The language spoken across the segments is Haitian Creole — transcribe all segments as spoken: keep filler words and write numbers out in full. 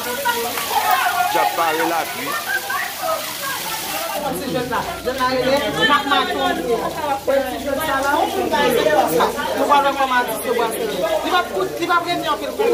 Djab pare lapli. Ti jèn la, jèn la rele Mak Maton. Wè ti jèn sa la, se konsa. Nou pral wè kòman atis yo pral fè. Li p ap kout, li p ap rete anpil kout.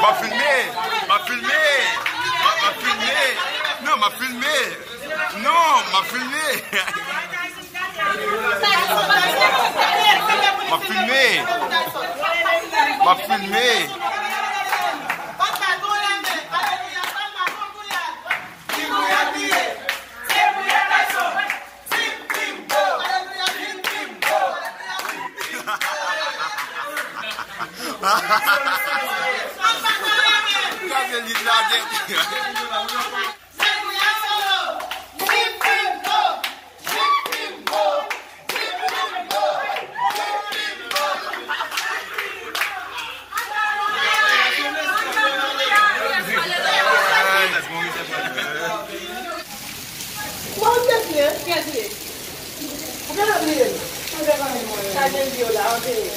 M ap filme! M ap filme! M ap, m ap filme! Non, m ap filme! Non, m ap filme! Non, m ap filme! M ap filme! M ap filme! Kòman w te fè? Kiyès li ye? Ou gentan bliye l? Sa jen di yo la, w ap veye.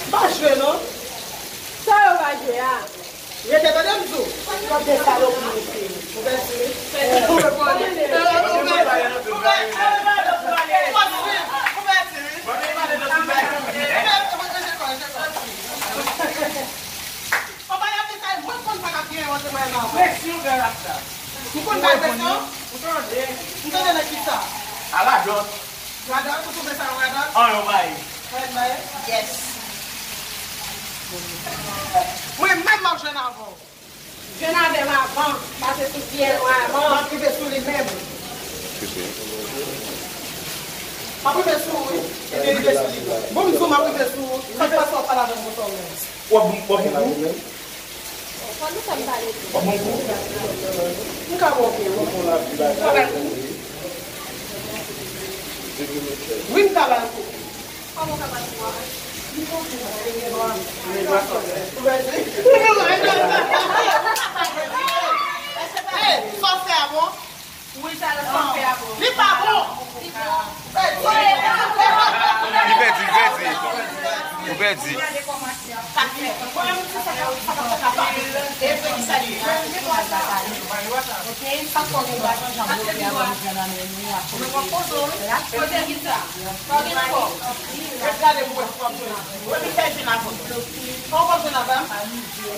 M pa jwe non. Sa yo va jwe a? Rete tande m di w. Bòt de salopri mesye. Ou pèdi wi. Ou pèdi wi. Ou pèdi wi. Anba y ap detay, mwen konn sa k ap genyen antre mwen la. Presyon, bèl ap sa. M konn bay presyon? Ou tande? M tande nan kisa? A radòt. Radòt, ou twouve sa yon radòt? An, yon bay. Mwen bay? Yes. Mwen menm m ap jwenn avè w. Jwenn avè m avan, pase sou fiyèl mwen avan. M ap rive sou li menm. M ap rive sou ou, wi. Epi rive sou li. Bon, m di w, m ap rive sou ou. Sa k pase w ap pale avè m konsa w menm? W ap bon, w ap bon kou? Fò nou fè m pale tou. W ap bon kou? M ka bon kou. Fò bay kou. Wi, m ka bay kou. Kòman w ka bay kou a? Li bon kou. Li bon kou. Ou pèdi? Hey, sa w fè a bon? Wi, sa l ap fè a bon. Li pa bon. Li bon. Li pèdi, li pèdi. Ou pèdi.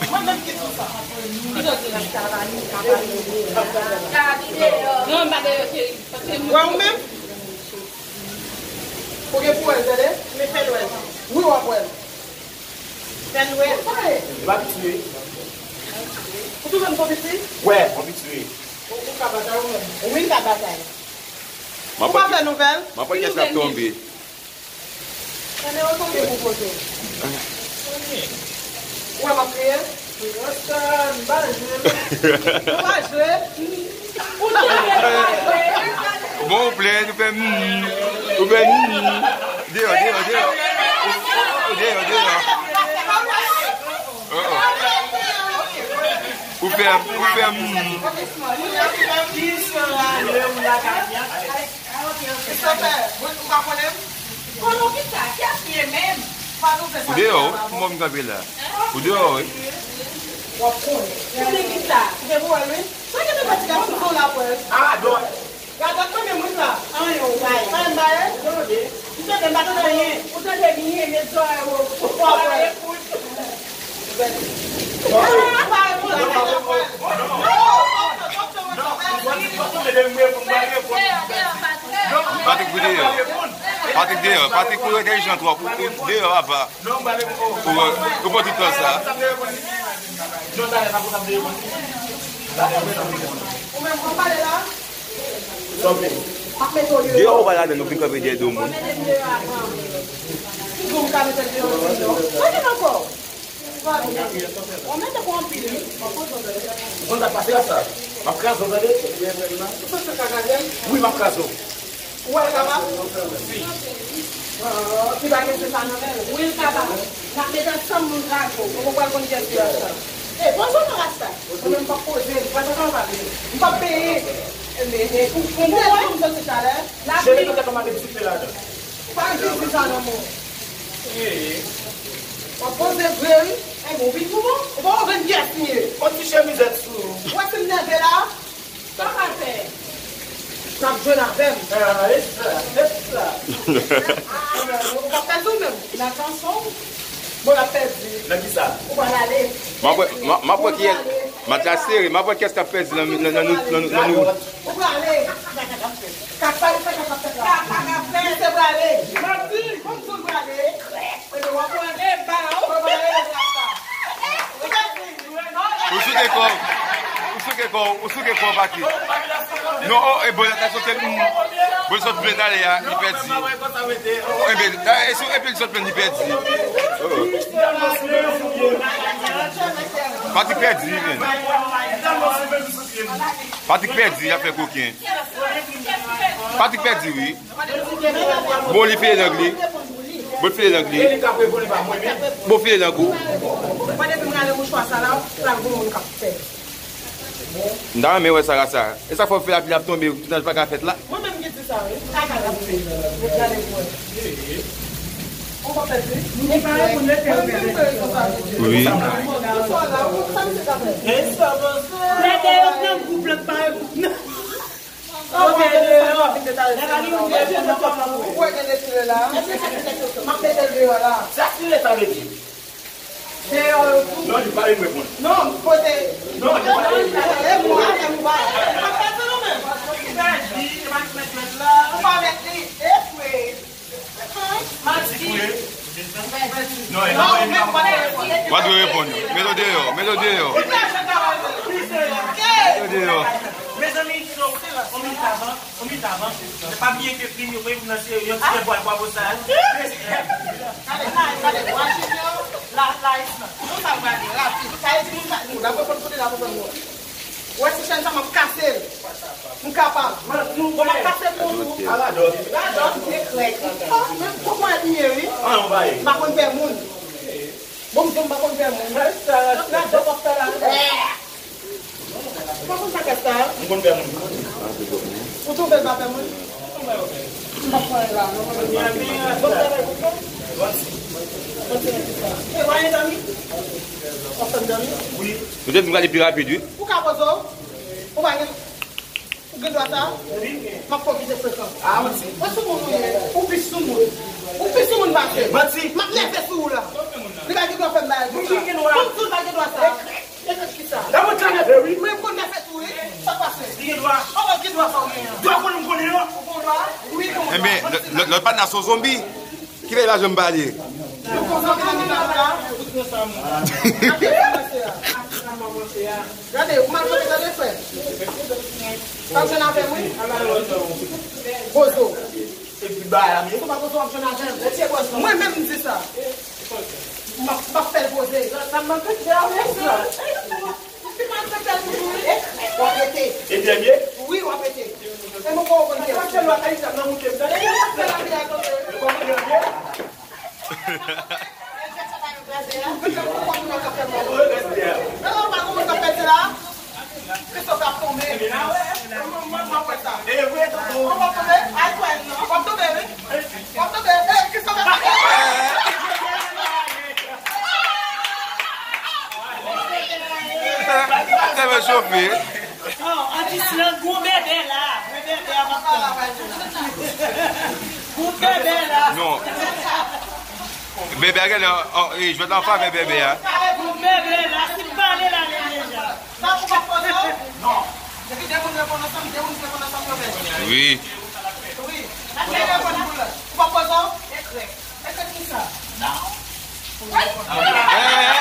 Mwen menm ki di w sa. Ki sa w di la? Non, m pa deyò, cheri. Paske m wè ou menm? Ou gen pou wè l, tande? Men fè l wè l. Wi, w ap wè l. Fè l wè l. Sa ye? Li pa piti, wi. Ou twouve m twò piti? Wè, mwen piti, wi. Ou, ou ka batay ou menm? Wi, m ka batay. Ou pa fè nouvèl? M ap wè kiyès k ap tonbe. Tande, yo tonbe pou kote w. Ou wè m ap kriye? Rasta, m pa jwe, non. Ou pa jwe? Ou jwe, ou pa jwe. Bon, ou plen, ou fè mm, ou fè mm. Deyò, deyò, deyò. Ou, ou, ou, deyò, deyò. Oh, oh. Ou fè, ou fè mm. Ou deyò, wi. Mwen m kanpe la. Ou deyò, wi. W ap konnen. Ou te pou wè l, wi. Sa gen nan pati gason sa w la pou wè l? Ah, dòt. Gadòt mwen menm, wi, la. Anyen, w bay. Anyen, m bay, eh? Tande. M tande, m pa tande anyen. Ou tande byen, men zòrèy ou. W ap wè. Patrick, wi, deyò. Patrick, deyò. Patrick, ou entèlijan twòp. Ou, ou deyò, apa. Ou, ou pran tout tan sa. Ou menm, ou pale la? Deyò, ou pa ladan, nou vin kanpe dèyè do moun. Ou ka mete l deyò, di non. Mete l ankò. Ou mete pou anpil, wi. Ou konn sa k pase la, sa? M ap kraze w, tande? Ou santi sa kraze m? Wi, m ap kraze w. Ou wè l kapab? Wi. Ah, ki bagay se sa nan men l? Wi, l kapab. N ap met ansanm moun kraze w. Ou poko pral konn kiyès ki rasta. Ey, poze w non, rasta. Mwen menm m p ap poze m. Rasta, sa w pale? M p ap peye. Enben, e, ou, ou, ou, ou, m santi talè. Jere nan tèt ou, m ap met dife ladan. Ou pa gen dife sa nan men w. Ee. W ap poze vre, wi. Enben, ou vin pou mwen. Ou pa konn kiyès li ye. On ti chemizèt sou ou. Ou wè si m nève la? Sa w pral fè? N ap jwenn avè m. Ah, e sa, e sa. Ou p ap pèdi w menm. Nan kanson. Bon, n ap pèdi. Nan ki sa? Ou pral ale. M ap wè, m ap, m ap wè kiyès. Match la sere. M ap wè kiyès k ap pèdi nan, nan, nan nou, nan nou, nan nou. Ou prale. Kaka, kaka, kaka, kaka. Misye prale. Manti. Bon, misye prale. Ou souke kò w. Ou souke kò w. Ou souke kò w, Patrick. Non, oh, e bòlèt la sot, mm. Bòlèt sot ble talè a, li pèdi. Enben, e sou, epi li sot plen, li pèdi. Oh, oh. Patrick pèdi, men. Patrick pèdi, l ap fè koken. Patrick pèdi, wi. Bon, li file lang li. Bon, file lang li. Bon, file lang ou. M ta renmen wè sa, sa. E sa fò fè lapli ap tonbe, tounaj pa ka fèt la. Mwen menm ki di sa, wi. Kaka l ap fè. Mwen gade pou wè. Ou pa pèdi? Li pa reponn, rete, rete. Wi. Rete, yo pran gwoup la, pa reponn. Ou wè gen de tire la. M ap mete l deyò la. Sa tire sa vle di? Deyò yo tou. Non, li pa reponn. Non, kote? Non, li pa reponn. E mwen, e mwen. M ap mete nou menm. Ou pa met li. E fwe. Mati. Ou pa dwe reponn. Met ou deyò, met ou deyò. Met ou deyò. Mezanmi, so, on minit avan, on minit avan. Pa bliye ke plim yo voye pou nan se yon ti bwal bwa bosal. Gade, gade, gade, la, la, la, nou sa gade, rapid. Sa e di moun sa, nou, la, pou kote la, pou kote. Wè, si chèn sa, m ap kase l. M kapab. Bon, m ap kase l pou nou. Radòt. Radòt, se krèk. Oh, men, kòman l ye, wi? M pa konn pè moun. Bon, m di m pa konn pè moun. Radòt w ap fè la. Eh! Ou pa konn sa k ap sa? M konn pè moun. Ou twouve l pa pè moun? M pa pran l la, non. Bon, pè moun. Bon, se sa. E, w a endòmi? W ap fè m dòmi? Wi. Ou te di m gade pi rapid, wi. Ou ka poze w? Ou pa gen, ou gen dwa sa? Wi. M ap fè w kite frekan. Ah, manti. Mwen sou moun ou ye. Ou pi sou moun. Ou pi sou moun pase. Manti. M ap nève sou ou la. Li pa gen dwa fè m bagay konsa. Wi, li gen dwa. Konn tou l pa gen dwa sa. E kont kisa? Nan mwen ka nève, wi. Mwen konn nève tou, wi. Sa k pase? Li gen dwa. Oh, ki dwa sa w genyen an? Dwa konnen m konnen an. Ou gon dwa? Wi, gon dwa. Enben, lòt, lòt, lòt patnè a se yon zonbi. Kilè l pa janm pale? Nou gon zonbi nan mitan nou la. Gade, ou mal kote gade frè. Sa w jwenn avè m, wi? Bozo. Epi ba la, men. Ou pa bozo w ap jwenn avè m. Mwen menm m di sa. M ap, m ap fè l poze. Sa m manke fè avè sa. Ou fin maltrete l toujou, wi. W ap rete. E dènye? Wi, w ap rete. E mwen pa w konn kè. Mwen se lwa Ayisyen nan moute m. Tande, mwen se la vi a tonbe. Mwen pa konn dènye. Mwen pa konn moun k ap fè mal. Non, non, pa konn moun k ap fè sa. Christophe ap tonbe. Mwen, mwen, mwen wè sa. E vre, tonton. Mwen pa tonbe. Ay, kwè, non. W ap tonbe, wi. W ap tonbe. E, Christophe ap tonbe. Tèlman chofe. Oh, an di silan, gon bèbè la. Gon bèbè a m ap tann. Gon bèbè la. Non. Bèbè a genlè, oh, eh, jwèt la an favè bèbè a. Gon bèbè la, si m pale la, li deja. Sa ou pa poze w? Non. Depi de moun reponn ansanm, de moun reponn ansanm, yo pèdi. Wi. Wi. Depi de moun reponn pou lòt. Ou pa poze w? Ekrè. Ekrè ki sa? Non. Wi. Eh,